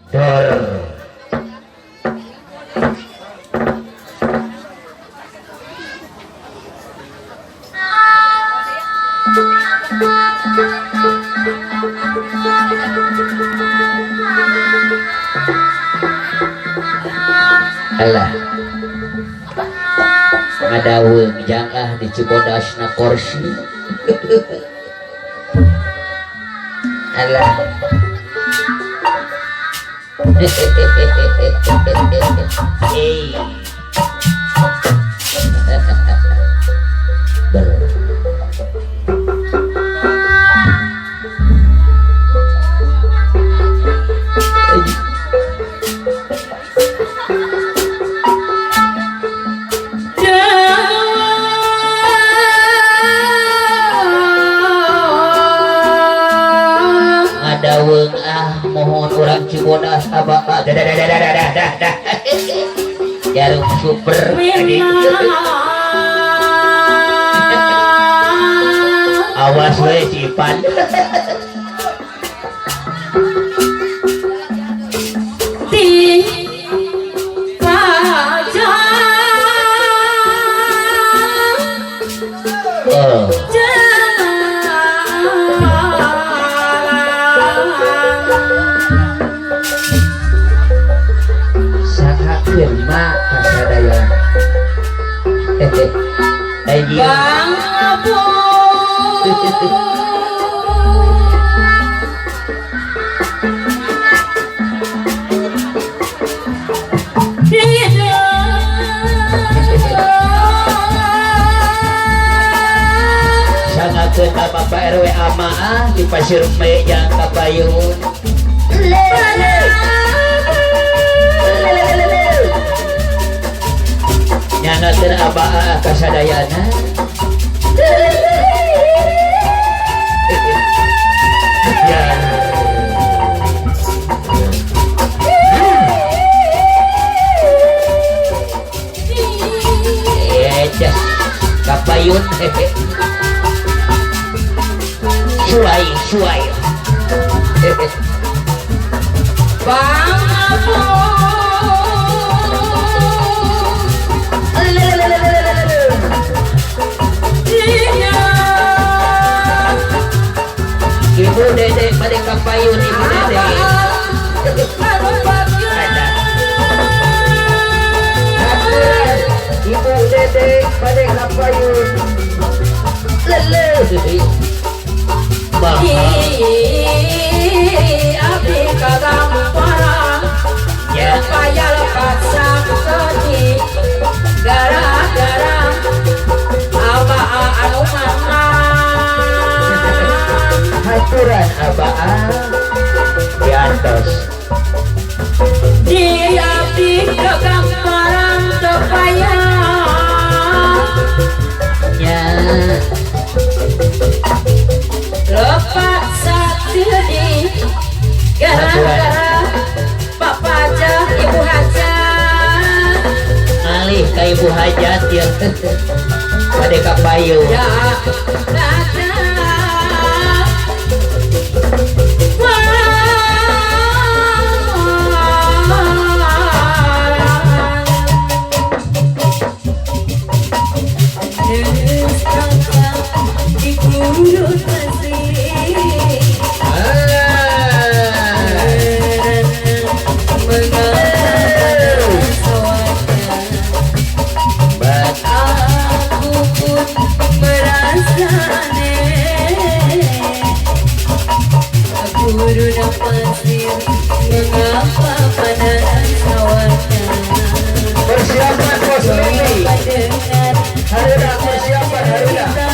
Dor. Alah. Ngadaweung jangah di Cibodasna kursi. Alah. Hey. Ber. Ngadaweung ah mohon urang Cibodas abah dah dah dah dah dah dah dah jarum super awas we Cipan. Oh. Sakakeun mak kasadaya. Bang Abu. Sangakeun ka Bapak RW Amaah di Pasir Mejang Kapayun. Nyangakeun abah kasadayana. Ya. Ecas kapayun. Suai suai. Bang Abu. Ibu Dede pada kapayun Ibu Dede. Ibu Dede pada kapayun. Lele. Bang. Abdi kagampara. Ya. Supaya lepat sakti. Gara-gara abah anu mana. Haturan abah diantos. Di abdi kegambaran tepaya. Ya. Lepak sakti di gara-gara Bapak aja Ibu Hajat. Ngalih ka Ibu Hajat ya. Bade kapayu. Ya. Aku pun merasa aneh. Gurun pasir mengapa panas awannya. Persiapan Bos Lili. Haruna persiapan Haruna.